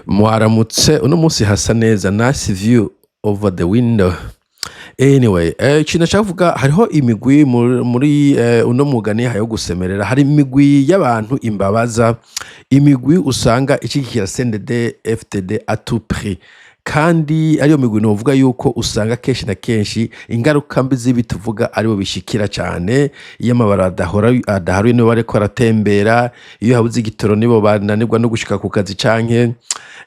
Mwaramutse, uno munsi hasa neza, nice view over the window. Anyway, ikintu nashaka kuvuga, hariho imigwi muri uno mugani hayo gusemerera, hari imigwi y'abantu imbabaza, imigwi usanga ishigikira CNDD FDD à tout prix, kandi ariyo migwi novuga yuko usanga kenshi na kenshi ingaruka mbi z'ibi tuvuga aribo bishikira cane. Iyo amabarabara adaharuye, nibo bariko baratembera. Iyo habuze igitoro, nibo bananirwa no gushika ku kazi, canke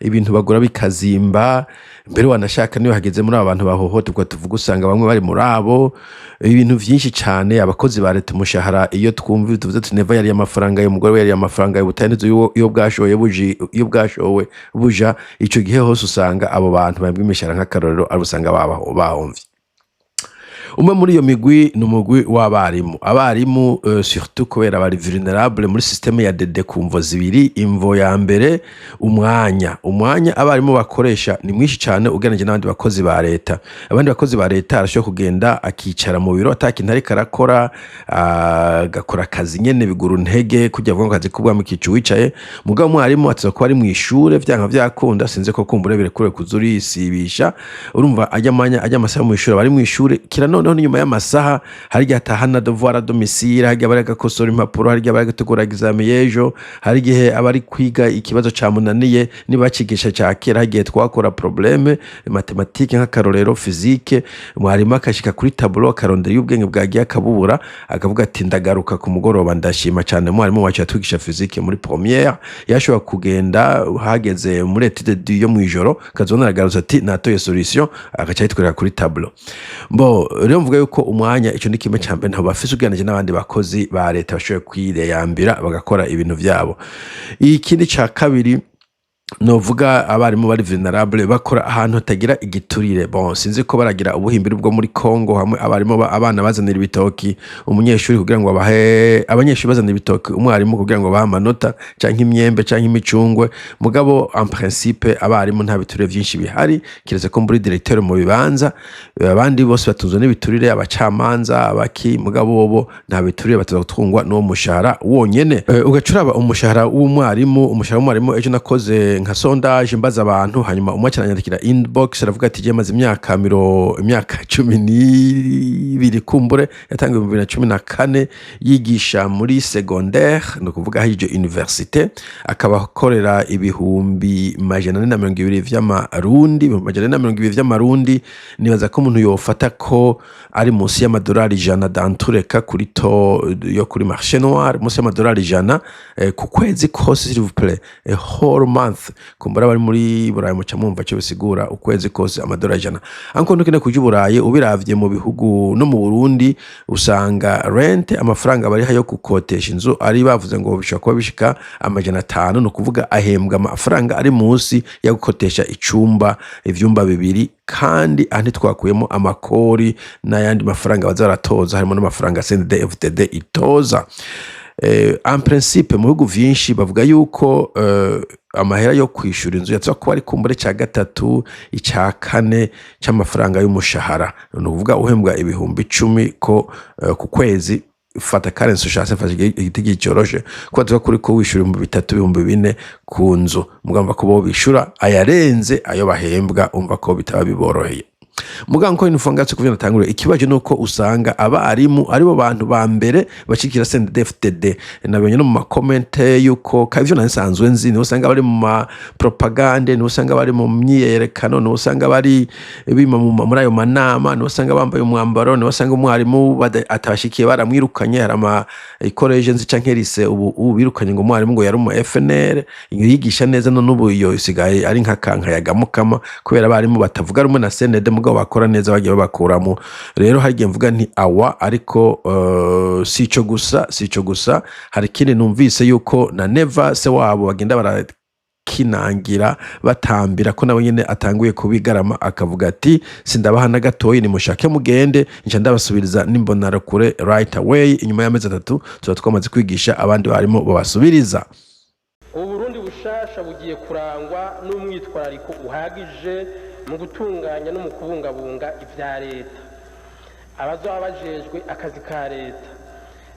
ibintu bagura bikazimba. Mbere wanashaka niyo hageze muri aba bantu bahohoterwa tuvuga, usanga bamwe bari muri abo. Ibintu vyinshi cane, abakozi ba leta, umushahara, iyo twumva tuvuze tuti Neva yariye amafaranga, umugore we yariye amafaranga, ubutari iyo bwashoye buji, iyo bwashowe buja, ico gihe hose usanga abo bantu bahembwa imishahara, nk'akarorero, ari usanga bahomvye. Umwe muri iyo migwi ni umugwi w'abarimu. Abarimu, surtout kubera bari vulnerable muri système ya DD ku mvo zibiri. Imvo ya mbere, umwanya abarimu bakoresha ni mwinshi cane ugereranije n'abandi bakozi ba leta. Abandi bakozi ba leta arashobora kugenda akicara mu biro ata kintu ariko arakora, agakora akazi nyene bigura intege, kugira ngo akazi k'ubwami kica uwicaye. Mugabo umwarimu ateza kuba ari mw'ishure vyanka vyakunda. Sinzi ko kumbure birekure kuza urisibisha. Urumva ajya amanya ajya amasaha mw'ishure, bari mw'ishure kira. Noneho n'inyuma y'amasaha hari igihe atahana devoir à domicile, hari igihe aba ariko agakosora impapuro, hari igihe aba ariko ategura examen y'ejo, hari igihe aba ari kwiga ikibazo camunaniye niba bacigisha ca kera. Hari igihe twakora problème mathématique, nk'akarorero physique, mwarimu akashika kuri tableau akarondera iyo ubwenge bwagiye akabubura, akavuga ati: "Ndagaruka ku mugoroba." Ndashima cyane mwarimu wacu yatwigisha physique muri première, yashobora kugenda hageze muri étude yo mw'ijoro, akazobona aragarutse ati: "Natoye solution", agaca ayitwereka kuri tableau. Bo rero mvuga yuko umwanya, ico ni kimwe ca mbere ntabwo bafise ugereranije n'abandi bakozi ba leta bashoboye kwireyambira bagakora ibintu vyabo. Ikindi ca kabiri novuga, abarimu bari vulnerable, bakora ahantu hatagira igiturire. Bon, sinzi ko baragira ubuhimbiri bwo muri Congo, hamwe abarimu abana bazanira ibitoki umunyeshuri kugira ngo babahe, abanyeshuri bazanira ibitoki umwarimu kugira ngo bahe amanota, canke imyembe canke imicungwe. Mugabo en principe abarimu nta biturire vyinshi bihari, kiretse ko muri directeur mu bibanza. Abandi bose batunzwe n'ibiturire, abacamanza, abaki, mugabo bobo nta biturire, batuza gutungwa n'uwo mushahara wonyene. Ugaca uraba umushahara w'umwarimu. Umushahara w'umwarimu, ejo nakoze nka sondage mbaza abantu, hanyuma umwe acaranyandikira inbox, aravuga ati: "Je maze imyaka 12", kumbure yatangiye mu 2014, yigisha muri secondaire, ni ukuvuga ahejeje université, akaba akorera 420,000 vy'amarundi. 420,000 vy'amarundi, nibaza ko umuntu yofata ko ari munsi y'amadolari 100 dantureka kuri taux yo kuri marché noir, munsi y'amadolari 100 ku kwezi kose, s'il vous plaît, a whole month. Kumbura bari muri Burayi muca mwumva ico bisigura, ukwezi kose amadolari 100. Ariko ntukene kuja i Burayi, ubiravye mu bihugu no mu Burundi, usanga rent, amafaranga bariha yo gukotesha inzu, ari bavuze ngo bishobora kuba bishika 500. Ni ukuvuga ahembwa amafaranga ari munsi yo gukotesha icumba, ivyumba bibiri. Kandi aha ntitwakuyemo amakori n'ayandi mafaranga baza baratoza, harimo n'amafaranga CNDD-FDD itoza. En principe mu bihugu vyinshi bavuga yuko amahera yo kwishura inzu yaza kuba ari kumbure ca gatatu, ica kane c'amafaranga y'umushahara. Ni ukuvuga uhembwa 10,000 ko ku kwezi, fata karensi ushatse, fata igiti coroshe, kuba tuba kuri ko wishura 3000, 4000 ku nzu. Mugamba ko bo bishura ayarenze ayo bahembwa, umva ko bitaba biboroheye. Mugabo nko infungatse kuvyo natanguriye, ikibazo nuko usanga abarimu aribo bantu ba mbere bashigikira CNDD-FDD. Nabonye no mu ma comments yuko kandi ivyo nsanzwe nzi, niho usanga bari mu ma propagande, niho usanga bari mu myiyerekano, niho usanga bari bima muri ayo manama, niho usanga bambaye umwambaro, niho usanga umwarimu atabashikiye baramwirukanye. Hari ama collège nzi canke lycée ubu birukanye ngo umwarimu ngo yari umu FNL yigisha neza, none ubu iyo isigaye ari nka kankayaga mukama, kubera abarimu batavuga rumwe na CNDD mugabo bakora neza bagiye babakuramo. Rero hari igihe mvuga nti awa, ariko si ico gusa, si ico gusa. Hari ikindi numvise yuko na Neva se wabo bagenda barakinangira batambira ko nawe nyene atanguye kubigarama, akavuga ati: "Sindabaha na gatoyi, nimushake mugende, nca ndabasubiriza n'imbonerakure right away." Inyuma y'amezi 3 tuba twamaze kwigisha abandi barimo babasubiriza. Uburundi bushasha bugiye kurangwa n'umwitwarariko uhagije mu gutunganya no mu kubungabunga ibya leta. Abazoba bajejwe akazi ka leta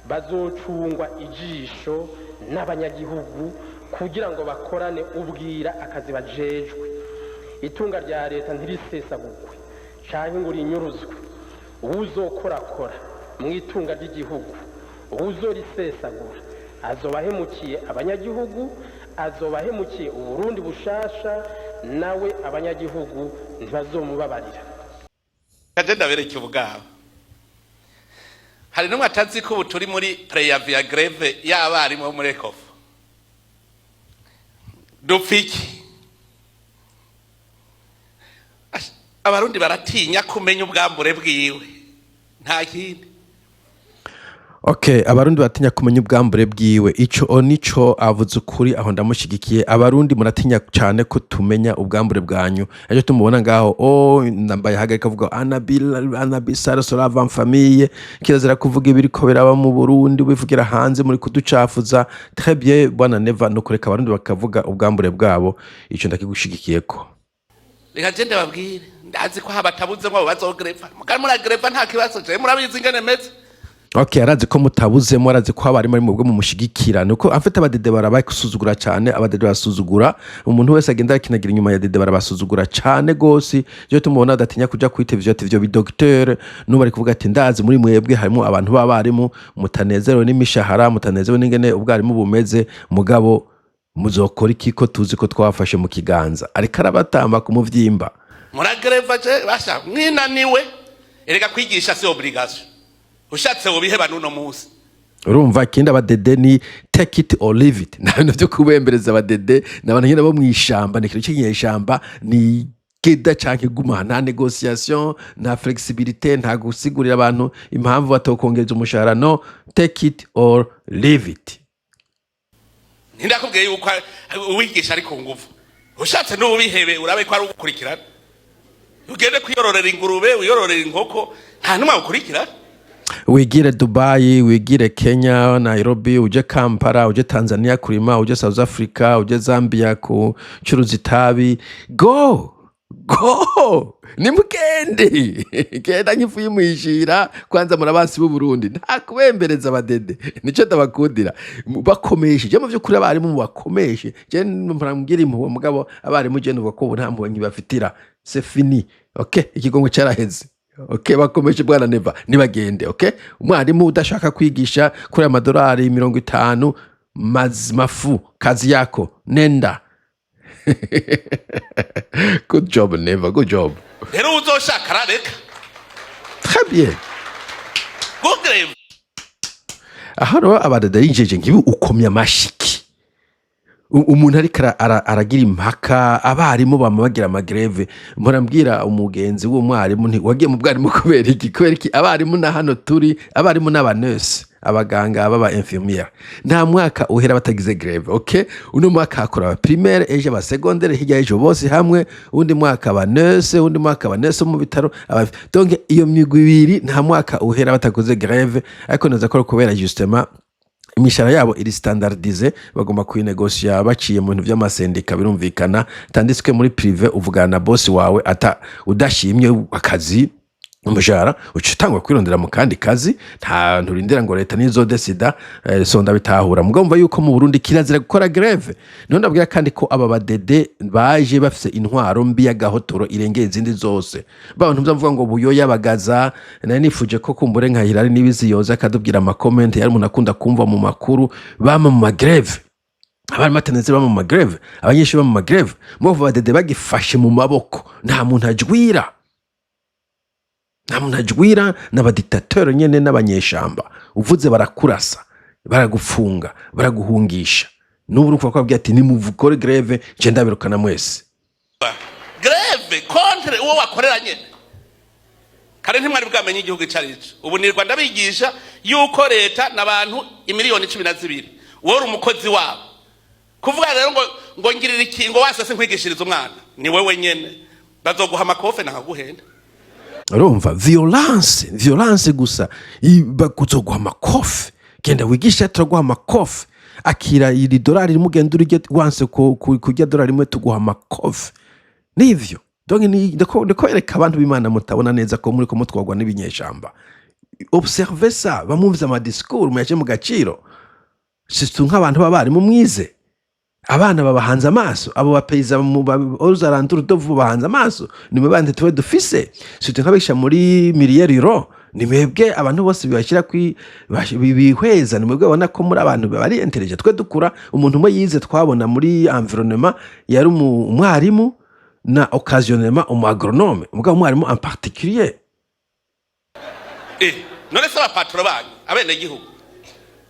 bazocungwa ijisho n'abanyagihugu. Kugira ngo bakorane ubwira akazi bajejwe, itunga rya leta ntirisesagurwe canke ngo rinyuruzwe. Uwuzokorakora mu itunga ry'igihugu, uwuzorisesagura, azoba ahemukiye abanyagihugu, azoba ahemukiye Uburundi bushasha, nawe abanyagihugu ntibazomubabarira. Kaje ndabereke ubwabo. Hari n'umwe atazi ko ubu turi muri préavis ya grève y'abarimu bo muri ECOFO? Dupfa iki? Abarundi baratinya kumenya ubwambure bwiwe, nta kindi. Okay, Abarundi batinya kumenya ubwambure bwiwe. Ico nico avuze ukuri, aho ndamushigikiye. Abarundi muratinya cyane ko tumenya ubwambure bwanyu. Ejo tumubona ngaho oh nambaye hagarika avuga Anabil Anabisara sora en famille, kirazira kuvuga ibiriko biraba mu Burundi, bivugira hanze muri kuducafuza. Très bien, bwana Neva, no kureka Abarundi bakavuga ubwambure bwabo, ico ndakigushigikiyeko. Reka je ndababwire, ndazi ko habatabuze ngo bazogreva, mugari muragreva nta kibazo, je murabizi ingene meze. Okay, arazi ko mutabuzemo, arazi ko abarimu ari mu bwo mumushigikira. Nuko afite abadede barabasuzugura cyane, abadede barasuzugura umuntu wese agenda akinagira inyuma ya dede, barabasuzugura cyane gose. Je tumubona adatinya kuja kuri televiziyo ati ivyo bidocteur, nubu ari kuvuga ati ndazi muri mwebwe harimo abantu b'abarimu mutanezerewe n'imishahara, mutanezerewe n'ingene ubwarimu bumeze, mugabo muzokora iki ko tuzi ko twafashe mu kiganza? Ariko arabatamba ku muvyimba. Muragreva, je basha mwinaniwe. Erega kwigisha si obligation, ushatse wobiheba n'uno munsi. Urumva ikindi, abadede ni take it or leave it, nta bintu byo kubembereza. Abadede ni abantu nyine bo mu ishamba, ni ikintu cy'inyeshamba, ni geda canke guma, nta négociation, nta flexibilité, nta gusigurira abantu impamvu batokongereza umushahara. No, take it or leave it. Ntindakubwiye yuko uwigisha ari ku nguvu? Ushatse n'ubihebe, urabe ko ari ugukurikirana, ugende kwiyororera ingurube, wiyororera inkoko, nta n'umwe awukurikirana. Wigire Dubai, wigire Kenya Nairobi, uje Kampala, uje Tanzania kurima, uje South Africa, uje Zambia kucuruza itabi. Go, go, nimugende, genda nk'ifu y'umwijira. Kwanza murabansi b'u Burundi, nta kubembereza abadede, nico ndabakundira. Bakomeshe je mu vy'ukuri, abarimu mubakomeshe. Je mbwira impuhwe, mugabo abarimu je nuvuga ko ubu nta mpuhwe nkibafitira, c'est fini. Okay, ikigongo caraheze. Okay, bakomeje bwana Neva, nibagende. Okay, umwarimu udashaka kwigisha kuri amadolari 50 mafu kazi yako, nenda. Good job, Neva, good job. Rero uzoshaka arareka. Très bien. Gugreva. Aho rero abadada yinjeje nkibi ukomye amashiki. Umuntu ariko aragira impaka, abarimu bama bagira amagrèves. Mpora mbwira umugenzi w'umwarimu nti wagiye mu bwarimu kubera iki? Kubera iki? Abarimu na hano turi, abarimu n'abanurse, abaganga baba infirmière, nta mwaka uhera batagize grève. Okay, uno mwaka hakora aba primaire, ejo aba secondaire, hirya ejo bose hamwe, undi mwaka aba nurse, undi mwaka aba nurse mu bitaro aba. Donc iyo migwi ibiri nta mwaka uhera batakoze grève. Ariko naza ko kubera justement imishahara yabo iri standardisée, bagomba kuyinegosiya baciye mu bintu vy'amasendika, birumvikana. Tandis que muri privé uvugana na boss wawe, ata udashimye akazi, umushahara, uca utangwa kwirondera mu kandi kazi, nta nturindira ngo leta nizodesida. So ndabitahura, mugabo mva yuko mu Burundi kirazira gukora grève. Niho ndabwira kandi ko aba badede baje bafise intwaro mbi y'agahotoro irengeye izindi zose. Ba bantu mvuga ngo Buyoya bagaza, nari nifuje ko kumbure nka Hilary Nibizi yoza akadubwira amacomments, yari umuntu akunda kumva mu makuru. Bama mu magrèves, abari mateneze bama mu magrèves, abanyeshuri bama mu magrèves, mubo badede bagifashe mu maboko nta muntu ajwira, nta muntu ajwira. N'abadictateur nyene n'abanyeshamba, uvuze barakurasa, baragufunga, baraguhungisha. N'ubu urumva ko babwira ati nimuvukore grève, nje ndabirukana mwese. Grève contre uwo wakorera nyene. Kare ntimwari bwamenye igihugu ico ari cyo. Ubu nirwa ndabigisha yuko leta n'abantu imiliyoni 12, wowe uri umukozi wabo. Kuvuga rero ngo ngirira ikingo wase sinkwigishiriza umwana, ni wewe nyene bazoguha amakofe nakaguhenda. Urumva violence, violence gusa. Bakuzoguha amakofe, genda wigisha, turaguha amakofe. Akira iri dorari rimwe ugenda urye, wanse kurya dorari rimwe tuguha amakofe. Nivyo. Donc ndiko yereka abantu b'Imana mutabona neza ko muriko mutwarwa n'ibinyeshamba. Observe ça, bamwumviza amadiscours, muyashe mu gaciro, surtout nk'abantu b'abarimu mwize. Abana babahanze amaso, abo bapaysans aux alentours de vous bahanze amaso. Nimwe bandi tuwe dufise, surtout nk'abigisha muri milieu rural. Ni mwebwe abantu bose bibashyira kwi bihweza, ni mwebwe babona ko muri abantu bari intelligent. Twe dukura, umuntu umwe yize twabona muri environnement yari umwarimu na occasionnellement umu agronome, mugabo umwarimu en particulier. None se abapatro banyu, abenegihugu,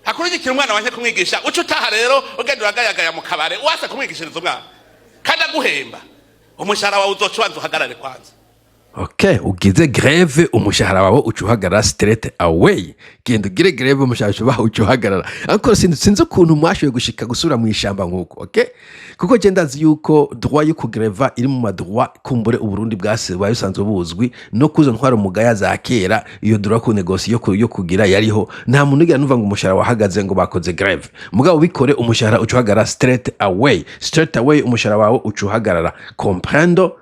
hakurigikira umwana wanjye kumwigisha, uca utaha rero ugenda uragayagaya mu kabare, wase kumwigishiriza umwana kandi aguhemba umushahara wawe, uzoca ubanza uhagarare kwanza. Ok, ugize grève, umushahara wawe uca uhagarara straight away. Genda ugire grève, umushahara uba uca uhagarara. Ariko sinzi ukuntu mwashoboye gushika gusubira mu ishamba nk'uko. Ok, kuko je ndazi yuko droit yo kugreva iri mu ma droits kumbure Uburundi bwase bwari busanzwe buzwi no kuzo ntwara umugaya za kera. Iyo droit ku négocier yo kugira yariho. Nta muntu ugera numva ngo umushahara wahagaze ngo bakoze grève. Mugabo bikore, umushahara uca uhagarara straight away, straight away umushahara wawe uca uhagarara. Comprendo?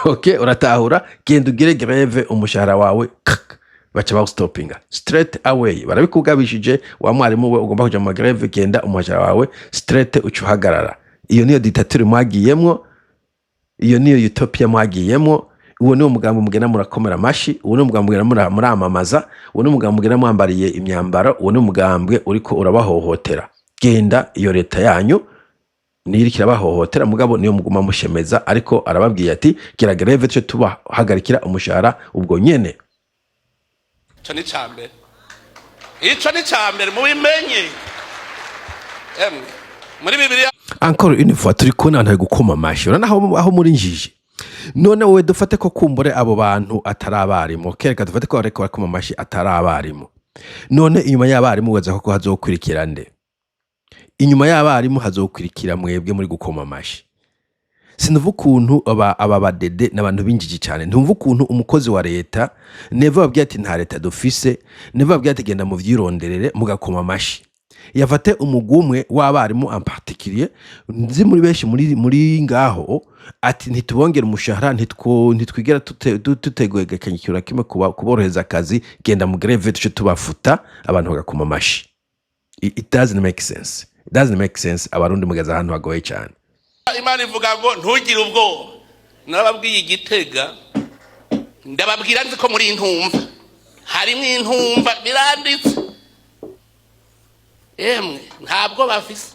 Ok, uratahura? Genda ugire grève, umushahara wawe kak, baca bawustopinga straight away. Barabikugabishije wa mwarimu we ugomba kuja mu ma grève, genda, umushahara wawe straight uca uhagarara. Iyo niyo dictature mwagiyemwo, iyo niyo utopia mwagiyemwo. Uwo niwo mugambi mugenda murakomera amashi, uwo niwo mugambi mugenda muramamaza, uwo niwo mugambi mugenda mwambariye imyambaro, uwo niwo mugambwe uriko urabahohotera. Genda, iyo leta yanyu niyo iriko irabahohotera, mugabo niyo muguma mushemeza. Ariko arababwiye ati: "Gira grève, tuce tubahagarikira umushahara ubwo nyene." Ico ni cambere, ico ni cambere, mubimenye. Emwe, muri Bibiliya Encore une fois, turi kubona abantu bari gukoma amashi. Urabona aho muri njiji. None wowe, dufate ko kumbure abo bantu atari abarimu, kereka dufate ko bariko barakoma amashi atari abarimu. None inyuma y'abarimu weza koko hazokurikira nde? Inyuma y'abarimu hazokurikira mwebwe muri gukoma amashi. Sinumva ukuntu aba badede n'abantu b'injiji cyane. Ntumva ukuntu umukozi wa leta Neva babwiye ati: "Nta leta dufise." Neva babwiye ati: "Genda muvyironderere," mugakoma amashi. Yafate umugwi umwe w'abarimu en particulier, nzi muri benshi muri ngaho, ati: "Ntitubongere umushahara, ntitwigera tutegekanya ikintu na kimwe kuborohereza akazi, genda mu grève tuce tubafuta." Abantu bagakoma amashi. It doesn't make sense, it doesn't make sense. Abarundi mugeze ahantu hagoye cyane. Imana ivuga ngo: "Ntugire ubwoba." Narababwiye igitega, ndababwira, nzi ko muri intumva, harimo intumva, biranditse. Emwe, ntabwo bafise.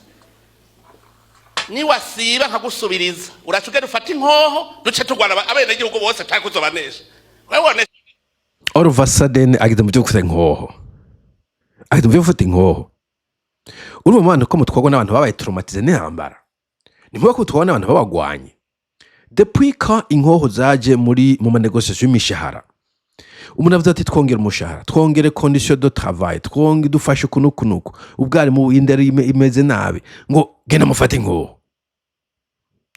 Niwasiba nkagusubiriza, uraca ugenda ufata inkoho, duce turwana abenegihugu bose, atari kuzobanesha wewe wonesha. All of a sudden ageze mu byo gufata inkoho, ageze mu byo gufata inkoho. Urumva mwana ko mutwarwa n'abantu babaye traumatisés n'intambara, ni nkuba ko mutwarwa n'abantu babagwanye. Depuis quand inkoho zaje muri mu ma négociations y'imishahara? Umuntu avuze ati: "Twongere umushahara, twongere condition de travail, twonge dufashe uku n'uku n'uku, ubwarimu, indero imeze nabi," ngo: "Genda mufate inkoho."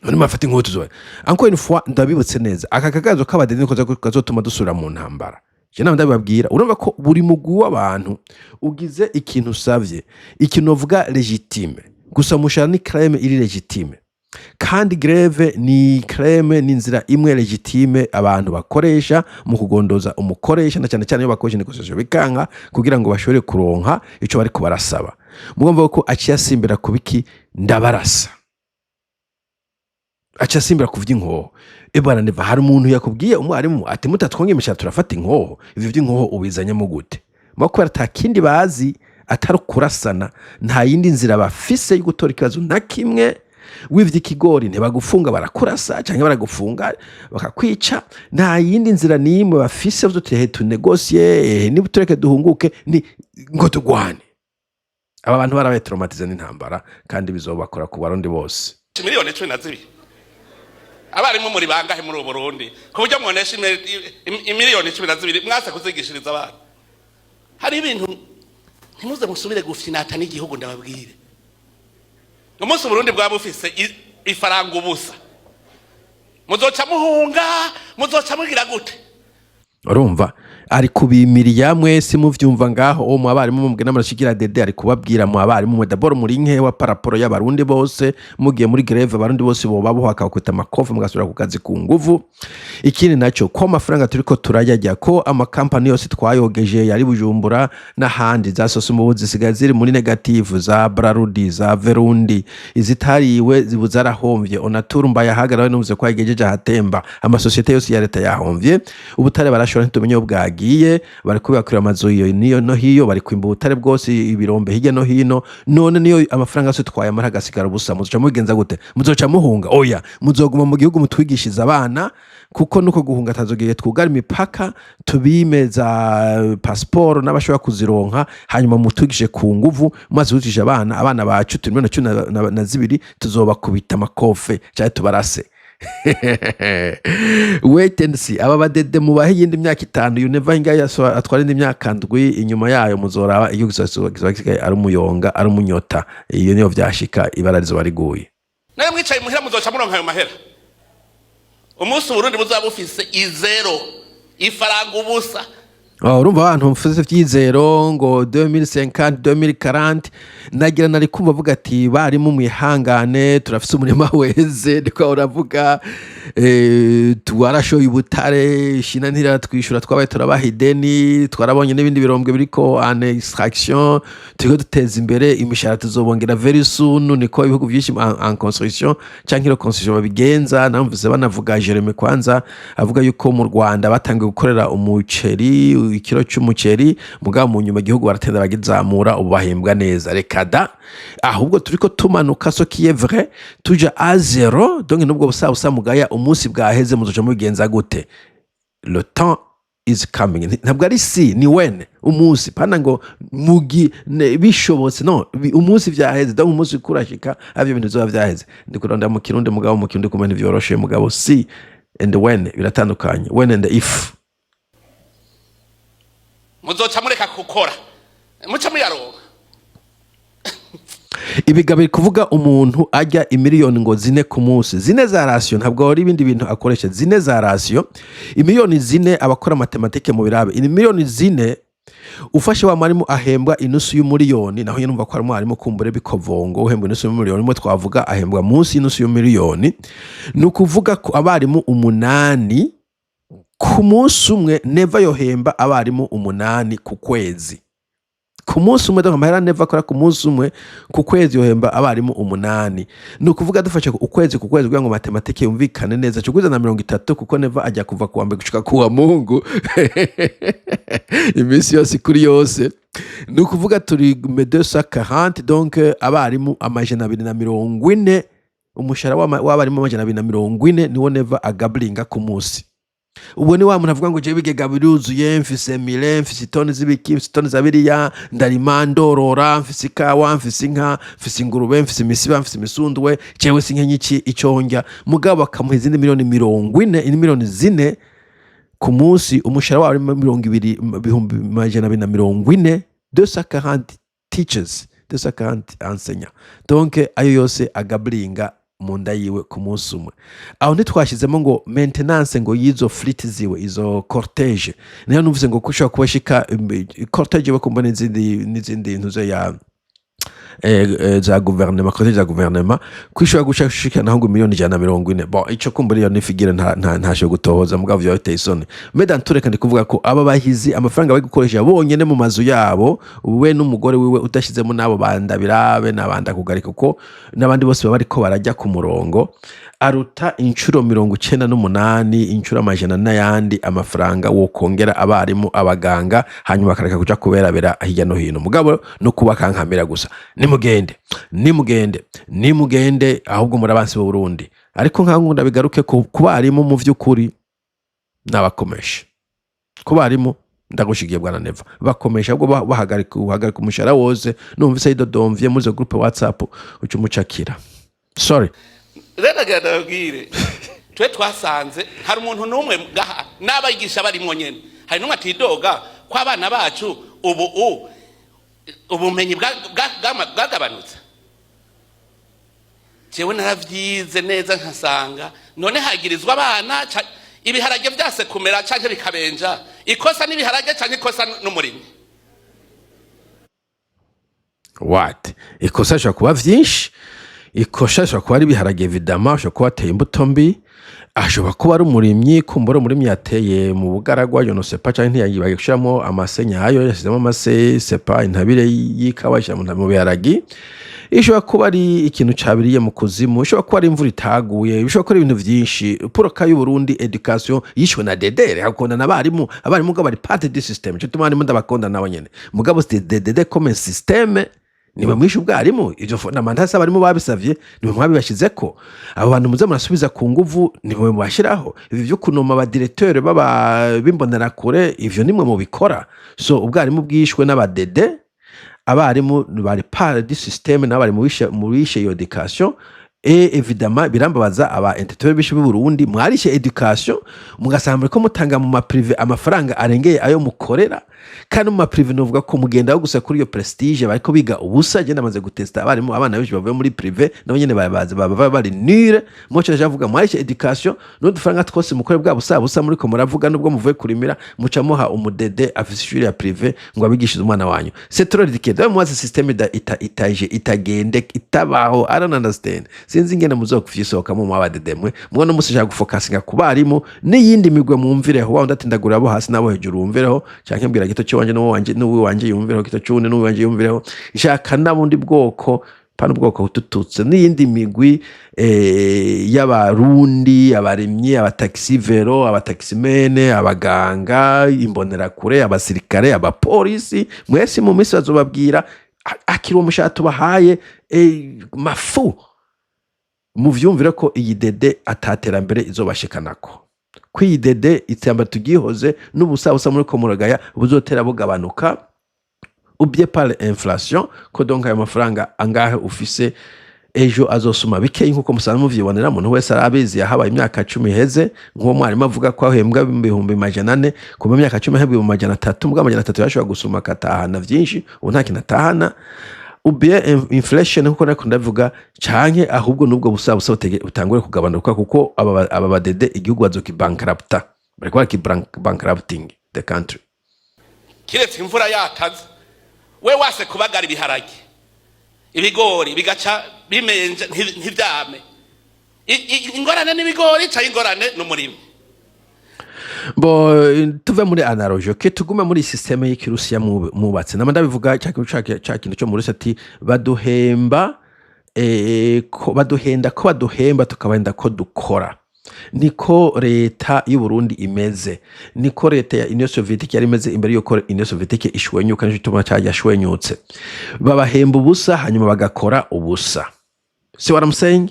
None mufate inkoho tuzoba. Encore une fois, ndabibutse neza, aka kagazo k'abadeni niko kazotuma dusubira mu ntambara. Je nawe ndabibabwira. Urumva ko buri mugwi w'abantu ugize ikintu usavye, ikintu uvuga légitime gusa. Umushahara ni crème iri légitime, kandi grève ni crème, ni inzira imwe légitime abantu bakoresha mu kugondoza umukoresha, na cyane cyane iyo bakoresha négociation bikanka, kugira ngo bashobore kuronka ico bariko barasaba. Mugomba ko aciye asimbira ku biki? Ndabarasa. Aciye asimbira ku vy'inkoho. Ebana Neva, hari umuntu yakubwiye, umwarimu, ati: "Mutatwonge imishahara turafata inkoho." Ivyo vy'inkoho ubizanyemo gute? Mugabo kubera ata kindi bazi atari ukurasana, nta yindi nzira bafise yo gutora ikibazo na kimwe. Wivye ikigori ntibagufunga, barakurasa canke baragufunga bakakwica. Nta yindi nzira n'imwe bafise uti: "Ehe, tunegosiye, ehe, niba tureke duhunguke," ni ngo tugwane. Aba bantu barabaye traumatisés n'intambara, kandi bizobakora ku Barundi bose. 12 miliyoni. Abarimu muri bangahe muri ubu Burundi ku buryo mwonesha 12 miliyoni mwase kuzigishiriza abana? Hari ibintu ntimuze musubire gufinata n'igihugu. Ndababwire, umunsi Uburundi bwaba bufise ifaranga ubusa, muzoca muhunga, muzoca mugira gute? Urumva Ari kubimiriya mwese muvyumva ngaho uwo mu abarimu mubwira murashigira Dede, ari kubabwira mu abarimu mwe d'abord muri nkewa par rapport y'Abarundi bose. Mugiye muri grève, Abarundi bose boba bohaka bakubita amakofi, mugasubira ku kazi ku nguvu. Ikindi naco, ko amafaranga turiko turayarya, ko amakampani yose twayogeje yari Bujumbura n'ahandi, za Sosumu zisigaye ziri muri négative, za Brarudi, za Verundi, izitariwe zibu zarahomvye. Onatur Mbayahaga nawe numvise ko yagejeje ahatemba. Amasosiyete yose ya leta yahomvye. Ubutare barashora, ntitumenye iyo bwagiye. Bari kubakira amazu iyo niyo no hiyo, bari kwimba ubutare bwose, ibirombe hirya no hino. None niyo amafaranga yose twayamara agasigara ubusa, muzoca mubigenza gute? Muzoca muhunga? Oya, muzoguma mu gihugu mutwigishiza abana, kuko nuko guhunga atazogiye. Twugara imipaka, tubime za pasiporo n'abashobora kuzironka, hanyuma mutwigishe ku nguvu. Maze wigisha abana, abana bacu turi miliyoni cumi na zibiri, tuzobakubita amakofe cyangwa tubarase. Wait and see. Aba badede mubahe iyindi myaka 5. You never inga atwara indi myaka 7 inyuma yayo, muzoraba igihugu kizoba gisigaye ari umuyonga, ari umunyota. Iyo niyo vyashika, ibara rizoba riguye. Nawe mwicaye muhira, muzoca muronka ayo mahera. Umunsi Uburundi buzaba bufise izéro, ifaranga ubusa. Oh, urumva abantu mfise vyizero ngo 2050, 2040, nagira nari kumva avuga ati: "Barimu mwihangane, turafise umurima weze." Niko uravuga, twarashoye ubutare, shina ntiratwishyura, twabaye turabaha ideni, twarabonye n'ibindi birombwe biriko en extraction, turiko duteza imbere, imishahara tuzobongera very soon. Niko ibihugu vyinshi en construction canke reconstruction babigenza. Namvise banavuga Jeremy kwanza avuga yuko mu Rwanda batangiye gukorera umuceri, ikiro c'umuceri, mugabo mu nyuma igihugu baratenda bagizamura, ubu bahembwa neza. Reka da, ahubwo turiko tumanuka, ce qui est vrai, tuja à zéro. Donc nubwo busa busa mugaya, umunsi bwaheze muzoca mubigenza gute? Le temps is coming. Ntabwo ari si ni when, umunsi pana ngo mugi bishobotse no umunsi vyaheze. Donc umunsi kurashika avyo bintu bizoba vyaheze. Ndi kurondera mu Kirundi, mugabo mu Kirundi kumenya ntivyoroshe. Mugabo si and when biratandukanye, when and if. Muzoca mureka gukora, muca muyaronka. Ibiga biri kuvuga umuntu ajya imiliyoni ngo 4 ku munsi, 4 za ration, ntabwo ari ibindi bintu akoresha, 4 za ration, imiliyoni 4. Abakora mathématiques mu birabe, imiliyoni 4 ufashe wa mwarimu ahembwa inusu y'umuriyoni, naho nyine umva ko ari umwarimu kumbure bikovongo uhembwa inusu y'umuriyoni umwe, twavuga ahembwa munsi y'inusu y'umuriyoni. Ni ukuvuga ko abarimu 8 ku munsi umwe, Neva yohemba abarimu 8 ku kwezi, ku munsi umwe. Donc amahera Neva akora ku munsi umwe, ku kwezi yohemba abarimu 8. Ni ukuvuga dufashe ukwezi ku kwezi kugira ngo mathématique yumvikane neza, cyo na 30, kuko Neva ajya kuva kuwa mbere gushika kuwa Mungu, iminsi yose kuri yose. Ni ukuvuga turi 240, donc abarimu 240, umushahara w'abarimu 240 niwo Neva agaburinga ku munsi. Ubwo ni wa muntu avuga ngo jewe ibigega biruzuye, mfise mire, mfise itoni z'ibiki, mfise itoni za biriya, ndarima, ndorora, mfise ikawa, mfise inka, mfise ingurube, mfise imisiba, mfise imisundwe, jewe sinkenye iki ico ndya. Mugabo bakamuha izindi miliyoni 40, miliyoni 4 ku munsi, umushahara wabo ari 240,240, 240 teachers, 240 enseignants. Donc ayo yose agaburinga mu nda yiwe ku munsi umwe. Aho ntitwashyizemo ngo maintenance ngo y'izo fleet ziwe, izo cortège. Niyo numvise ngo ko ushobora kuba shika cortège we kumva n'izindi ntuze ya za guverinoma, cortège za guverinoma, ko ishobora guca shikanaho ngo miliyoni 140. Bon, ico kumbura iyo nifigire ntashoboye gutohoza, mugabo vyoba biteye isoni. Medan tureka, ndi kuvuga ko aba bahizi amafaranga bari gukoresha bonyene mu mazu yabo, we n'umugore wiwe, udashizemo n'abo bandabirabe n'abanda kugarika, kuko n'abandi bose baba bariko barajya ku murongo, aruta inshuro 98, inshuro amajana n'ayandi amafaranga wokongera abarimu, abaganga, hanyuma bakareka kuja kuberabera hirya no hino. Mugabo no kubakankamira gusa, nimugende, nimugende, nimugende, ahubwo muri abansi b'Uburundi. Ariko nkaho ndabigaruke ku barimu, mu vy'ukuri nabakomesha ku barimu, ndagushigiye bwana Neva, bakomesha ahubwo bahagarika, uhagarika umushahara wose. Numvise yidodomvye muri izo groupe WhatsApp, uca umucakira, sorry. Rero nagira ndababwire, twe twasanze hari umuntu n'umwe ngaha n'abigisha barimwo nyene, hari n'umwe atidoga ko abana bacu ubu ubumenyi bwagabanutse. Jewe naravyize neza, nkasanga none hagirizwa abana ibiharage vyase kumera canke bikabenja. Ikosa n'ibiharage canke ikosa n'umurimyi? What? Ikosa rishobora kuba vyinshi. Ikosa rishobora kuba ari ibiharage, évidemment, ashobora kuba ateye imbuto mbi, ashobora kuba ari umurimyi, kumbura umurimyi yateye mu bugaragwa, je ne sais pas, canke ntiyagiye gushiramwo amase nyayo, yashizemo amase sepa intabire y'ikawa ayishira mu biharagi. Ishobora kuba ari ikintu cabiriye mu kuzimu, ishobora kuba ari imvura itaguye, bishobora kuba ari ibintu vyinshi. Pour cas y'Uburundi, éducation yishwe na DDR, hakunda n'abarimu. Abarimu mugabo bari part du système, ico tuma abarimu ndabakunda nabo nyene, mugabo c'est DDR comme système, nimwe mwishe ubwarimu. Ivyo fondamental abarimu babisavye, nimwe mwabibashizeko. Abo bantu muze murasubiza ku nguvu, nimwe mubashiraho. Ibi vyo kunoma aba directeur baba b'imbonerakure, ivyo nimwe mubikora. So ubwarimu bwishwe n'aba DD, abarimu bari part du système, nabo bari mu bishe iyo éducation. Et évidemment birambabaza, aba intellectuels bishe b'u Burundi, mwarishe éducation, mugasanga muriko mutanga mu ma privé amafaranga arengeye ayo mukorera. Kandi mu ma privé novuga ko mugendaho gusa kuri iyo prestige, bariko biga ubusa. Je ndamaze gutesta abarimu, abana benshi bavuye muri privé nabo nyene babaza baba bari nure. Muco ndavuga, mwarishe éducation n'udufaranga twose mukore bwa busa busa muriko muravuga, nubwo muvuye kurimira, muca muha umu DD afise ishuri ya privé ngo abigishirize umwana wanyu. C'est trop ridicule. Dawe mubaze système itaje itagende itabaho. I don't understand, sinzi ingene muzokuvyisohokamo mu aba DD mwe. Mubona musi nshaka gufokasinga ku barimu n'iyindi migwe, mwumvireho wa undi ati ndagura abo hasi n'abo hejuru, wumvireho, canke mbwira gito ciwanje n'uwanje n'uwiwanje yumvireho, gito c'uwundi n'uwiwanje yumvireho. Nshaka n'abundi bwoko, pana ubwoko butututse, n'iyindi migwi y'Abarundi, abarimyi, abataxi vélo, abataximen, abaganga, imbonerakure, abasirikare, abapolisi. Mwese mu minsi bazobabwira akiri uwo mushahara tubahaye mafu. Muvyumvire ko iyi DD ataterambere izobashikanako, ko iyi DD iterambere tugihoze n'ubusabusa muri ko muragaya buzotera bugabanuka, ou bien par inflation, ko donc ayo mafaranga angahe ufise ejo azosuma bikeyi, nkuko musanzwe muvyibonera. Umuntu wese arabizi, yahabaye imyaka 10 iheze. Nk'uwo mwarimu avuga ko ahembwa 400,000, kuva imyaka 10 ahembwa 300, mbwa 300 yashobora gusuma akatahana vyinshi, ubu nta kintu atahana. Ou bien inflation, nkuko nariko ndavuga, canke ahubwo nubwo busabusa butangure kugabanuka, kuko aba ba DD igihugu bazokibankrupta, bariko barakibankrupting the country. Kiretse imvura yakaze, we wase kubagara ibiharage, ibigori bigaca bimenje, ntivyame. Ingorane n'ibigori canke ingorane n'umurimi? Bo tuve muri analogie ke, tugume muri système y'ikirusiya mubatse. Nama ndabivuga, ca kintu cyo muri ati baduhemba ko baduhenda, ko baduhemba tukabahenda ko dukora. Niko leta y'u Burundi imeze, niko leta ya Union Soviétique yari imeze imbere yuko Union Soviétique ishwenyuka. Nico gituma yashwenyutse. Babahemba ubusa, hanyuma bagakora ubusa. See what I'm saying?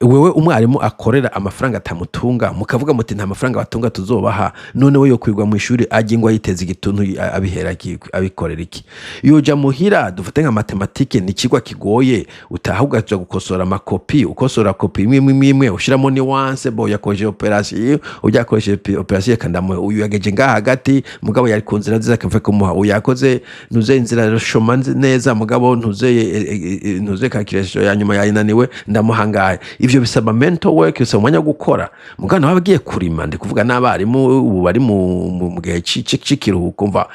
Wewe umwarimu akorera amafaranga atamutunga, mukavuga muti nta mafaranga batunga tuzobaha. None we yokwirwa mu ishuri ajye ngo ayiteze igituntu, abihera abikorera iki? Yoja muhira, dufate nka mathématiques, ni ikigwa kigoye, utaha ugaja gukosora amakopi, ukosora kopi imwe imwe imwe imwe, ushiramo nuance. Bo yakoresheje opération, ujya yakoresheje opération kandamuhe, uyu yageje ngaha hagati, mugabo yari ku nzira nziza, akava kumuha uyu yakoze ntuze inzira shoma neza, mugabo ntuze ntuze calculation ya nyuma yayinaniwe, ndamuha ngahe. Ivyo bisaba mental work, bisaba umwanya wo gukora. Mugabo nawe agiye kurima. Ndi kuvuga n'abarimu ubu bari mu gihe c'ikiruhuko. Mva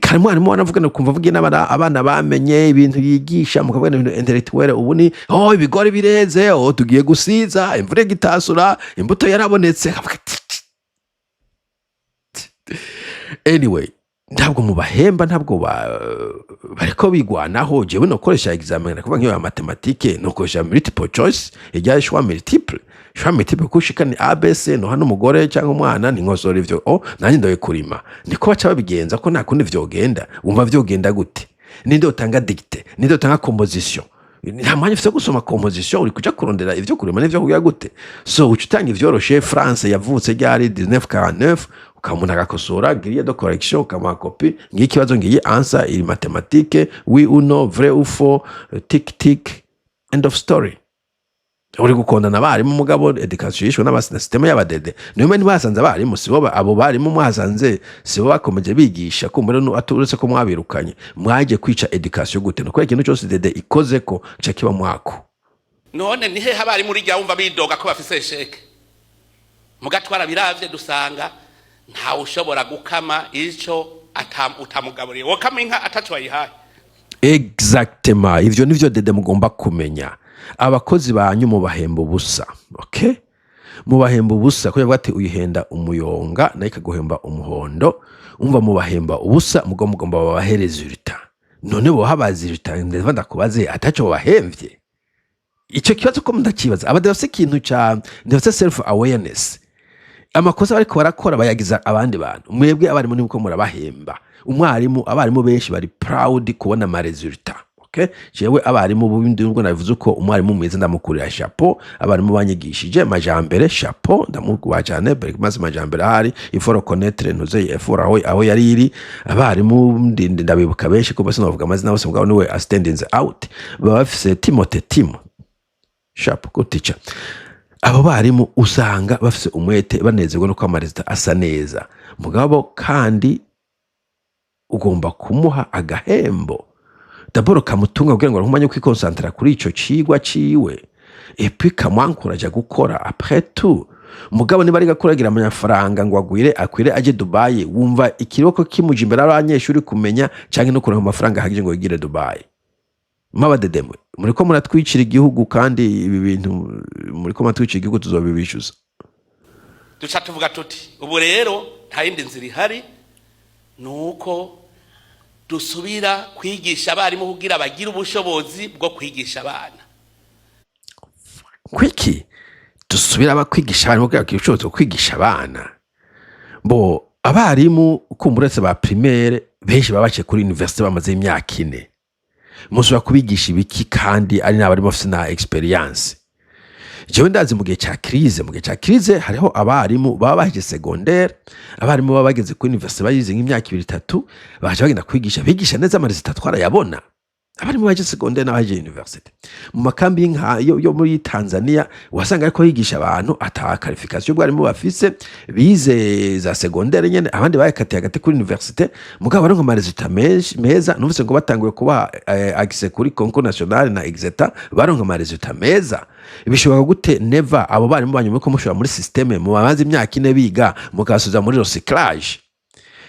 kare mwarimu wanavuga, kumva avugiye n'abana, abana bamenye ibintu yigisha, mukavuga ibintu intellectuel. Ubu ni oh, ibigori bireze, oh, tugiye gusiza, imvura igitasura, imbuto yarabonetse. Akavuga ati, anyway, ntabwo mubahemba, ntabwo bariko bigwanaho. Jewe nokoresha examen, kuvuga nk'iyo ya mathématique, nokoresha multiple choice, ijya choix multiple, choix multiple kushika ni ABC, no hano umugore cyangwa umwana ni nkosora ivyo. Oh, nanjye ndoye kurima, niko baca babigenza, ko nta kundi vyogenda. Wumva vyogenda gute? Ninde utanga dictée? Ninde utanga composition? Nta mwanya ufise wo gusoma composition, uri kuja kurondera ivyo kurima n'ivyo kugira gute. So uca utanga ivyoroshe. France yavutse ryari? 1949. Ukaba umuntu agakosora grille de correction, ukamuha kopi, ngiyi ikibazo, ngiyi answer, iri mathématique, oui ou non, vrai ou faux, tick tick, end of story. Uri gukondana abarimu, mugabo éducation yishwe n'abasi na système y'aba DD. Niyo mpamvu ntibasanze abarimu, sibo abo barimu mwasanze sibo bakomeje bigisha. Kumbura uretse ko mwabirukanye, mwaje kwica éducation gute? Nuko ikintu cyose DD ikoze ko ca kiba mwako. None ni hehe abarimu rijya wumva bidoga ko bafise échec? Muga twarabiravye dusanga Ntawe ushobora gukama ico utamugaburiye. Wokama inka ataco wayihaye? Exactement, ivyo nivyo dede mugomba kumenya. Abakozi banyu mubahemba ubusa, okay? Mubahemba ubusa kubera ati uyihenda umuyonga nayo ikaguhemba umuhondo. Umva, mubahemba ubusa, mugo mugomba babahe résultat. None boha résultat, ndeva ndakubaze, ataco babahemvye? Ico kibazo ko ndakibaza, abade bafise ikintu ca ndafise self awareness. Amakosa bariko barakora bayagiza abandi bantu. Mwebwe abarimu nibwo murabahemba. Umwarimu, abarimu benshi bari proud kubona ama résultats, okay? Jewe abarimu bundi, nubwo nabivuze uko, umwarimu mwiza ndamukurira chapeau. Abarimu banyigishije, Majambere, chapeau, ndamuguha cyane. Maze Majambere ahari, il faut reconnaître ntuze effort aho yari iri. Abarimu ndabibuka benshi, kuko sinavuga amazina bose, mugabo niwe standing out. Baba bafise Timote, Timo, chapeau, good teacher. Abo barimu usanga bafise umwete, banezerwa nuko ama résultats asa neza. Mugabo kandi ugomba kumuha agahembo d'abord kamutunga kugira ngo aronke umwanya wo kwikonsantara kuri ico cigwa ciwe, et puis kamwankuraja gukora après tout. Mugabo niba ari gakuragira amafaranga ngo agwire akwire aje Dubai, wumva ikiroko kimuja imbere y'abanyeshuri kumenya canke no kuronka amafaranga ahagije ngo yigire Dubai? Mabadedemwe, muriko muratwicira igihugu, kandi ibi bintu muriko muratwicira igihugu tuzobibishuza. Duca tuvuga tuti ubu rero nta yindi nzira ihari, ni uko dusubira kwigisha abarimu kugira bagire ubushobozi bwo kwigisha abana. Kwiki dusubira abakwigisha abarimu kugira bagire ubushobozi bwo kwigisha abana? Bo abarimu kumva, uretse ba primaire, benshi baba baciye kuri université, bamaze imyaka 4. Musubira kubigisha ibiki kandi ari n'abarimu bafise na expérience? Jewe ndazi mu gihe ca crise, mu gihe ca crise hariho abarimu baba baheje secondaire, abarimu baba bageze kuri université bayize nk'imyaka 2, 3, bakaca bagenda kwigisha, bigisha neza, ama résultats twarayabona. Abarimu baheje secondaire n'abaheje université mu makambi y'inka yo muri Tanzania, wasanga ariko yigisha abantu ata qualification y'ubwarimu bafise, bize za secondaire nyene, abandi bayakatiye hagati kuri université, mugabo baronka ama résultats menshi meza. Numvise ngo batanguye kubaha accès kuri concours national na exeta, baronka ama résultats meza. Bishoboka gute, Neva, abo barimu banyu muriko mushora muri système, mubabanze imyaka 4 biga, mukabasubiza muri recyclage?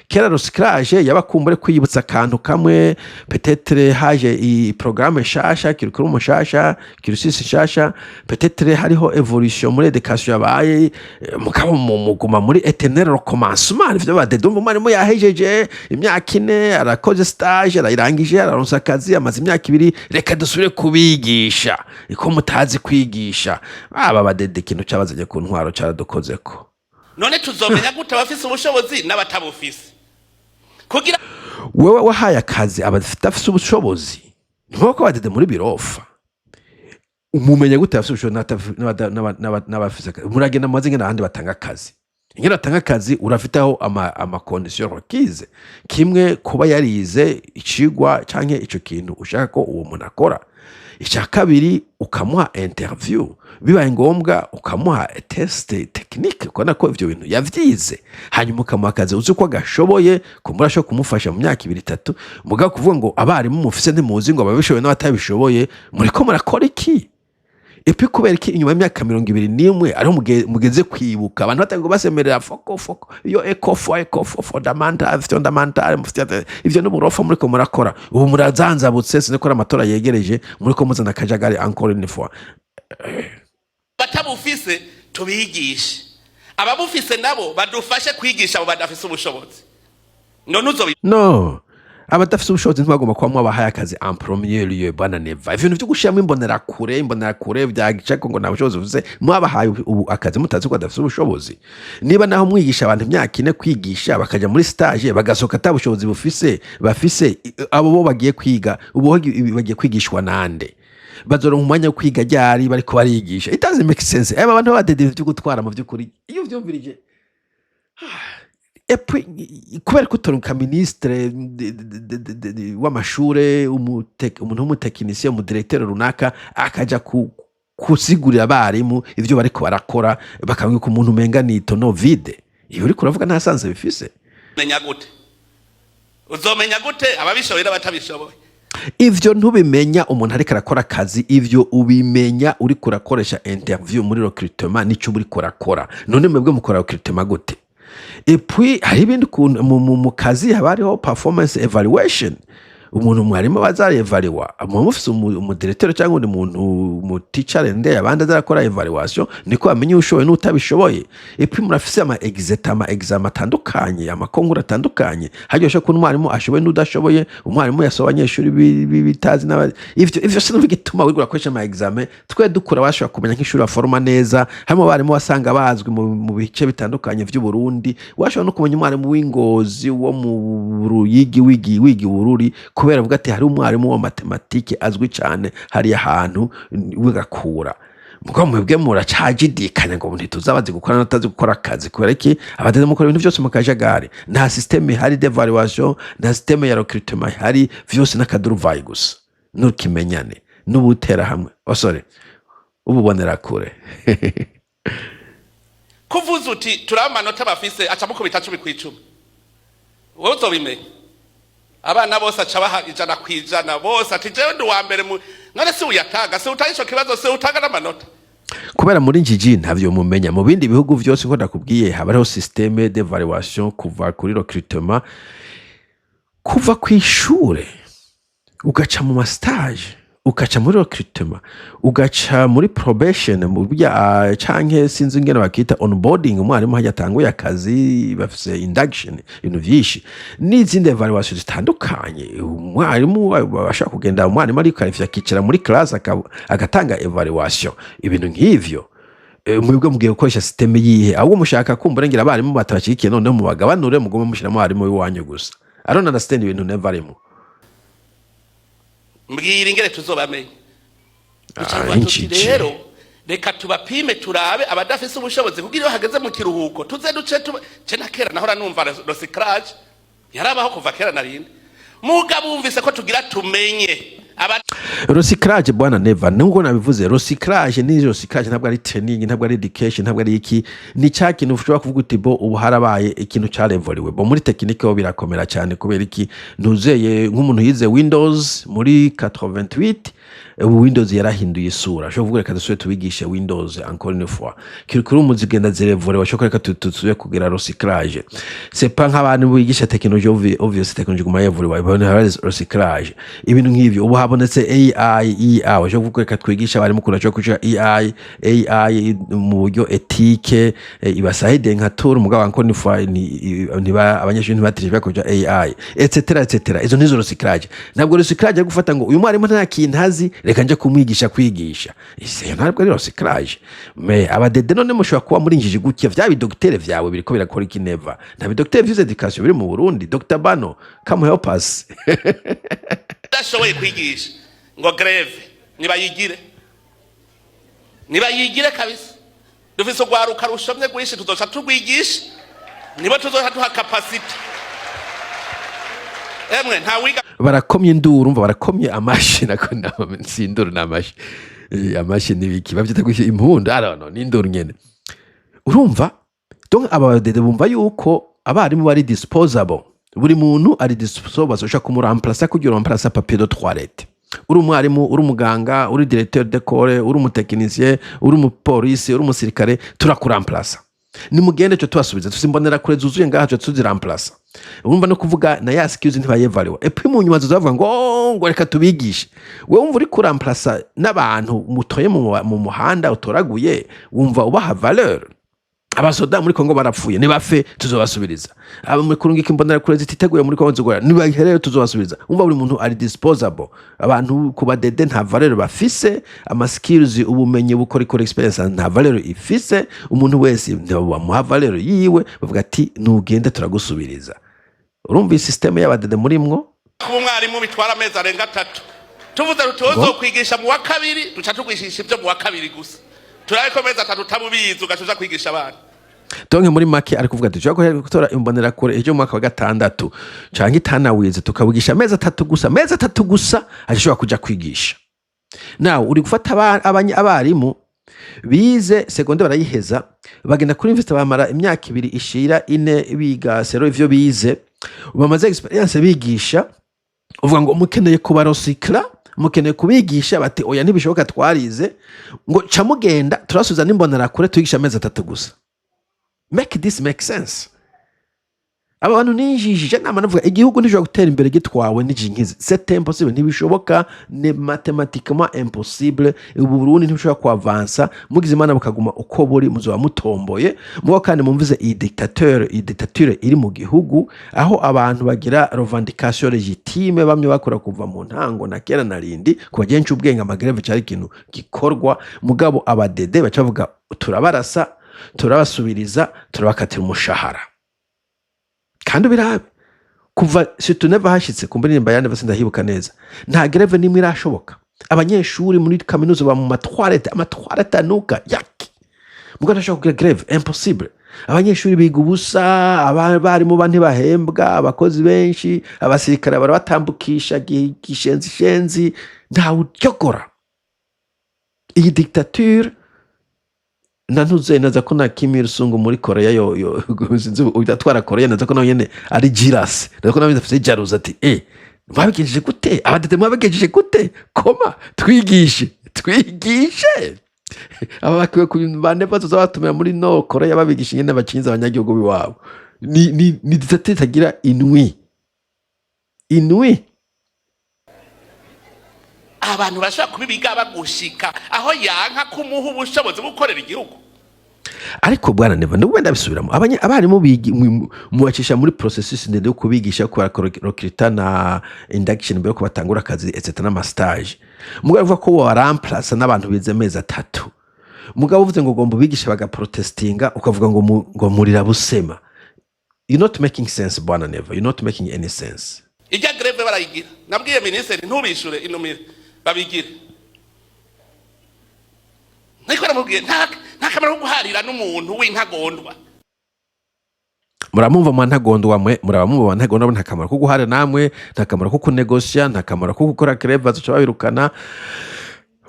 Kera recyclage yabakumbure kwiyibutsa akantu kamwe, peut-être haje i programme nshasha, curriculum nshasha, cursus nshasha, peut-être hariho évolution muri éducation yabaye, mugabo muguma muri éternel recommencement. Ivyo badede, umva, umwarimu yahejeje imyaka 4, arakoze stage, arayirangije, araronsa akazi, amaze imyaka 2, reka dusubire kubigisha iko mutazi kwigisha. Aba badede, ikintu cabazanye ku ntwaro caradukozeko. None tuzomenya gute abafise ubushobozi n'abatabufise kugira Wewe wahaye akazi abadafise ubushobozi, nkuko badede muri birofa, umumenya gute abafise ubushobozi n'abafise akazi? Muragenda mubaze ingene ahandi batanga akazi, ingene batanga akazi. Urafite aho ama conditions requises: kimwe, kuba yarize icigwa canke ico kintu ushaka ko uwo muntu akora; icya kabiri, ukamuha interview, bibaye ngombwa ukamuha test technique, ukabona ko ivyo bintu yavyize, hanyuma ukamuha akazi uzi ko agashoboye, kumbura ashobora kumufasha mu myaka 2, 3. Mugabo kuvuga ngo abarimu mufise ntimuzi ngo ababishoboye n'abatabishoboye, muriko murakora iki? Et puis kubera iki inyuma y'imyaka 21 ariho mugeze kwibuka abantu batangiye basemerera foko foko iyo ekofo ekofo fondamental fondamental ivyo n'uburofa muriko murakora? Ubu murazanzabutse, sinzi ko amatora yegereje, muriko muzana akajagari encore une fois. Batabufise tubigishe, ababufise nabo badufashe kwigisha abo badafise ubushobozi. None uzobi No, abadafise ubushobozi ntibagomba kuba mwabahaye akazi en premier lieu, bwana Neva. Ibintu vyo gushiramo imbonerakure, imbonerakure vyagicako ngo nta bushobozi bufise, mwabahaye ubu akazi mutazi ko badafise ubushobozi. Niba naho mwigisha abantu imyaka 4 kwigisha, bakaja muri stage, bagasohoka ata bushobozi bufise bafise, abo bo bagiye kwiga ubu bagiye kwigishwa nande? Bazoronka umwanya wo kwiga ryari bariko barigisha? It doesn't make sense. Aba bantu b'abadede vyo gutwara, mu vy'ukuri iyo uvyumvirije. Et puis kubera ko utoronka ministre w'amashure, umuntu w'umutekinisiye, umu directeur runaka, akaja kusigurira abarimu ivyo bariko barakora, bakabwira ko umuntu umenga ni tonneau vide. Iyo uriko uravuga nta sens bifise. Menya gute, uzomenya gute ababishoboye n'abatabishoboye? Ivyo ntubimenya umuntu ariko arakora akazi. Ivyo ubimenya uriko urakoresha interview muri recrutement, nico uba uriko urakora. None mwebwe mukora recrutement gute? Et puis hari ibindi kuntu mu kazi haba hariho performance evaluation. Umuntu mwarimu aba azarevariwa, muba mufise umudirecteur cyangwa undi muntu, umuteacher nde, abandi azarakora evaluation, niko bamenya ushoboye n'utabishoboye. Et puis murafise ama exeta, ama examen atandukanye, ama concours atandukanye. Haryoshe ko umwarimu ashoboye n'udashoboye, umwarimu yasoba abanyeshuri bitazi ivyo sinumva igituma wirirwa urakoresha ama examen. Twe dukura bashobora kumenya nk'ishuri baforoma neza, harimo abarimu wasanga bazwi mu bice bitandukanye vy'u Burundi. Washobora no kumenya umwarimu w'Ingozi, wo mu Ruyigi, wigi Bururi, kubera avuga ati hari umwarimu wa mathématiques azwi cyane hariya hantu wigakura. Mugabo mwebwe muracajidikanya ngo ntituzabazi gukora n'atazi gukora akazi. Kubera iki abadede mukora ibintu byose mu kajagari? Nta système ihari d'évaluation, nta système ya recrutement ihari, vyose n'akaduruvayi gusa n'ukimenyane n'ubutera hamwe basore ububonera kure. Kuvuza uti turaba amanota bafise, aca mukubita 10/10. Wowe uzobimenya, abana bose aca baha 100% bose, ati jewe ndi uwa mbere mu none si uyatanga, si utanga ico kibazo, si utanga n'amanota. Kubera muri njiji ntavyo mumenya. Mu bindi bihugu vyose, nko ndakubwiye, haba hariho système d'évaluation kuva kuri recrutement, kuva kw'ishure, ugaca mu ma stage, ugaca muri recrutement, ugaca muri probation, mu bya canke sinzi ingene bakita, onboarding. Umwarimu hajya atanguye akazi bafise induction, ibintu vyinshi n'izindi evaluation zitandukanye. Umwarimu bashaka kugenda, umwarimu ari qualifié, akicara muri classe agatanga evaluation, ibintu nk'ivyo. Mwebwe mugiye gukoresha système yihe? Ahubwo mushaka kumva ngira abarimu batabashigikiye, noneho mubagabanure, mugume mushiramo abarimu w'iwanyu gusa. I don't understand ibintu never arimo. Mbwira ingene tuzobamenya. Ah, Duca tuti injiji. rero reka tubapime, turabe abadafise ubushobozi, kugira iyo hageze mu kiruhuko tuze duce tuba ce. Na kera nahora numva recyclage yarabaho kuva kera narinde, mugabo wumvise ko tugira tumenye aba Recyclage, bwana Neva, nubwo nabivuze, recyclage ni recyclage, ntabwo ari training, ntabwo ari education, ntabwo ari iki. Ni cya kintu ushobora kuvuga uti bo ubu harabaye ikintu carevoriwe bo muri technique ho birakomera cyane. Kubera iki? Ntuzeye nk'umuntu yize Windows muri 88, ubu Windows yarahinduye isura. Ushobora kuvuga reka dusubire tubigishe Windows encore une fois. Curriculum zigenda zirevore, bashobora reka dusubire kugira recyclage. C'est pas nk'abantu bigisha technologie, obvious technologie guma yevore, babona recyclage, ibintu nk'ivyo. Ubu habonetse AI, IA, bashobora kuvuga reka twigisha abarimu ukuntu bashobora kuja AI, AI mu buryo éthique, ibasahide nka tour. Mugabo encore une fois ntiba abanyeshuri ntibatirije bakoresha AI, etc etc. Izo nizo recyclage. Ntabwo recyclage ari gufata ngo uyu mwarimu nta kintu azi, reka nje kumwigisha kwigisha. Ese ntabwo ari recyclage? Mais abadede none mushobora kuba muri njiji gutya? Vya bidocteur vyawe biriko birakora iki, Neva? Nta bidocteur vy'izo education biri mu Burundi. Dr Bano, come help us. Udashoboye kwigisha ngo grève, nibayigire, nibayigire kabisa. Dufise urwaruka rushomye rwinshi, tuzoca turwigisha, nibo tuzoca duha capacité. Emwe, nta wiga. Barakomye induru, umva, barakomye amashi, nako si induru, ni amashi. Amashi n'ibiki bavyita gutya, impundu, I don't know, ni induru nyene. Urumva, donc aba badede bumva yuko abarimu bari disposable, buri muntu ari disposable, ushobora kumuremplaça kugira uremplaça papier de toilette. Uri umwarimu, uri umuganga, uri directeur d'école, uri umutechnicien, uri umupolisi, uri umusirikare, turakuremplaça. Nimugende cyo tubasubiza tusimbonera kure zuzuye ngaha, cyo tuziremplaça. Urumva no kuvuga na ya skills ntibayevaliwa. Et puis mu nyuma bavuga ngo: "Oh, ngo reka tubigishe." Wewe wumva uri kuremplaça n'abantu mutoye mu muhanda utoraguye, wumva ubaha valeur? Abasoda muri Kongo barapfuye, nibafe tuzobasubiriza. Aba muri kurungika imbonerakure zititeguye muri Kongo zigora, nibahereyo tuzobasubiriza. Umva, buri muntu ari disposable. Abantu ku badede nta valeur bafise, ama skills, ubumenyi, bukorikori, experience nta valeur ifise. Umuntu wese ntibamuha valeur yiwe, bavuga ati nugende turagusubiriza. Urumva iyi système y'abadede murimwo? Kuba umwarimu bitwara amezi arenga 3. Tuvuze tuti kwigisha mu wa kabiri, duca tugwishisha ibyo mu wa kabiri gusa, turabe ko amezi 3 utabubizi ugaca uja kwigisha abana. Donc muri make ari kuvuga ati dushobora gutora imbonerakure ejo mu mwaka wa gatandatu canke itanawize, tukawigisha amezi 3 gusa, amezi 3 gusa ashobora kuja kwigisha. Nawe uri gufata abarimu bize secondaire, barayiheza, bagenda kuri université, bamara imyaka 2 ishira 4 biga sero ivyo bize, bamaze experience bigisha, uvuga ngo mukeneye kubarecycla, mukeneye kubigisha. Bati oya, ntibishoboka, twarize. Ngo ca mugenda turasubiza n'imbonerakure tuyigisha amezi 3 gusa. Make this make sense. Aba bantu ninjijije nama navuga, igihugu ntishobora gutera imbere gitwawe n'ijinkizi. C'est impossible, ntibishoboka, ni mathématiquement impossible. Ubu Burundi ntibishobora kuavansa. Mugize Imana bukaguma uko buri, muzoba mutomboye. Mubo kandi mumvize iyi dictateur, iyi dictature iri mu gihugu, aho abantu bagira revendication légitime bamwe bakora kuva mu ntango na kera na rindi ku bagenshi ubwenge. Ama grève cyari ikintu gikorwa, mugabo abadede baca bavuga: "Turabarasa, turabasubiriza, turabakatira umushahara." Kandi birabe kuva surtout Neva hashitse ku ndirimbo ya Neva, sindahibuka neza, nta grève nimwe irashoboka. Abanyeshuri muri kaminuza ba mu ma toilettes, ama toilettes anuka yaki, mugo ntashobora kugira grève, impossible. Abanyeshuri biga ubusa, abarimu ba ntibahembwa, abakozi benshi, abasirikare barabatambukisha gishenzi shenzi, ntawe uryogora. Iyi dictature na ntuze naza ko na Kim Il Sung muri Korea yo sinzi udatwara Korea, naza ko nawe nyene ari jealous, naza ko nawe nyene afise jalousie, ati: "Eh, mwabigenjeje gute abadede? Mwabigenjeje gute? Koma twigishe, twigishe." Aba bakwiye ku bande bazoza batumira muri no Korea, babigisha ingene bakinyiza abanyagihugu biwabo. Ni dictature itagira inwi inwi. Abantu bashobora kuba ibigaba gushika aho yanka kumuha ubushobozi bwo gukorera igihugu. Ariko bwana Neva, ndabwo ndabisubiramo, abarimu mubacisha muri processus ndende yo kubigisha, kubara recruter na induction mbere yo kubatangura akazi, etc, n'ama stage. Mugabo avuga ko waramplasa n'abantu bize amezi 3, mugabo uvuze ngo ugomba ubigisha bagaprotestinga, ukavuga ngo ngo murira busema. You're not making sense, bwana Neva, you're not making any sense. Ijya grève barayigira. Nabwiye minisitiri: "Ntubishure, inumire babigire." Niko namubwiye, nta kamaro ko guharira n'umuntu w'intagondwa. Muramumva mwa ntagondwa mwe, muraba mumva ntagondwa. Nta kamaro ko guhara namwe, nta kamaro ko kunegosya, nta kamaro ko gukora grève, bazoca babirukana.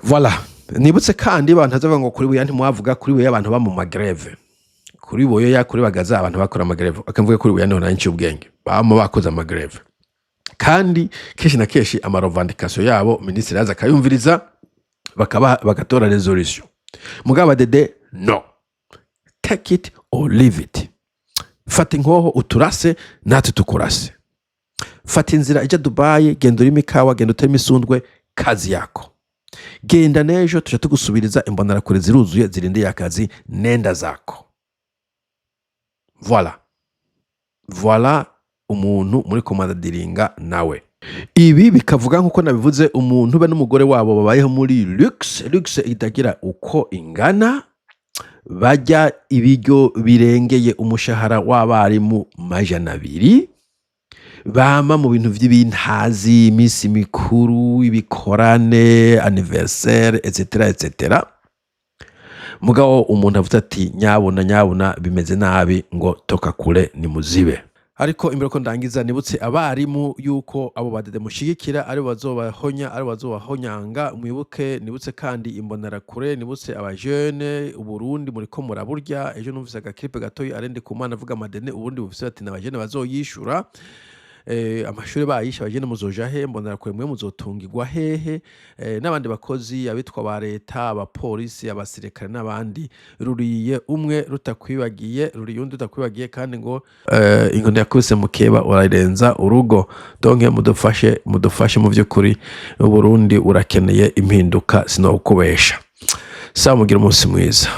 Voilà. Nibutse kandi abantu bazavuga ngo kuri buya ntimwavuga kuri buya abantu ba mu ma grève, kuri buyoya, kuri Bagaza abantu bakora ama grève. Akamvuga kuri buya niho nari ubwenge, bama bakoze ama grève, kandi kenshi na kenshi ama revendication yabo minisitiri yaza akayumviriza, bakaba bagatora résolution. Mugabo dede no take it or leave it. Fata inkoho uturase, natwe tukurase. Fata inzira ijya Dubayi, genda urimo ikawa, genda uteremo isundwe, kazi yako. Genda, n'ejo tujya tugusubiriza. Imbonerakure ziruzuye zirindiye akazi, nenda zako. Voilà, voilà umuntu muri komandadiringa nawe. Ibi bikavuga, nk'uko nabivuze, umuntu be n'umugore wabo babayeho muri luxe, luxe itagira uko ingana, bajya ibiryo birengeye umushahara w'abarimu 200, bama mu bintu vy'ibintazi, iminsi mikuru, ibikorane, anniversaire, etc etc. Mugabo umuntu avuze ati: "Nyabuna nyabuna, bimeze nabi", ngo toka kure, ni muzibe. Ariko imbere ko ndangiza, nibutse abarimu yuko abo badede mushigikira ari bazobahonya, ari bazobahonyanga. Mwibuke, nibutse kandi imbonerakure, nibutse abajene Uburundi muriko muraburya. Ejo numvise aga clip gatoyi arende ku mana avuga amadene Uburundi bufise, ati n'abajene bazoyishura. Amashuri bayishe, abajene muzoja he? Mbonerakure mwe muzotungirwa hehe? N'abandi bakozi, abitwa ba leta, abapolisi, abasirikare n'abandi, ruriye umwe rutakwibagiye, ruriye undi rutakwibagiye. Kandi ngo inkoni yakubise mukeba urarenza urugo. Donc mudufashe, mudufashe mu vy'ukuri, Uburundi urakeneye impinduka, sinokubesha. Sawa, mugira umunsi mwiza.